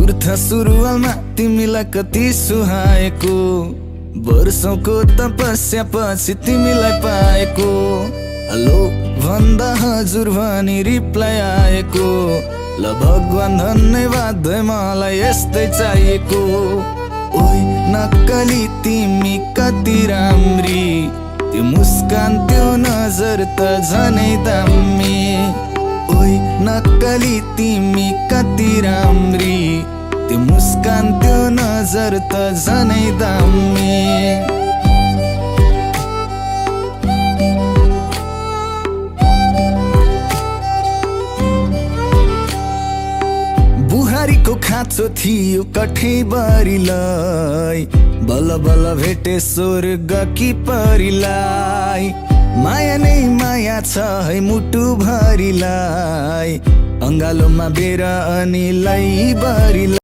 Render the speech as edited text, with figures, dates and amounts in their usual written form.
मूर्ख सुरुवालमा तिमीलाई कति सुहाएको, वर्षौंको तपस्या पछि तिमीलाई पाएको। हेलो भन्दा हजुर भनी रिप्लाई आएको, ल भगवान धन्यवाद मलाई यस्तै चाहिएको। ओइ नक्कली तिमी कति राम्री, त्यो मुस्कान त्यो नजर त झनै दामी। ओइ नक्कली तिमी कति राम्री, त्यो मुस्कान त्यो नजर त झनै दामी। बुहारीको खाँचो थियो कठैबरीलाई, बल्ल बल्ल भेटे स्वर्ग कि परिलाई। माया नै माया छ है मुटु भरिलाई, अङ्गालोमा बेर अनि लै बरिलाई।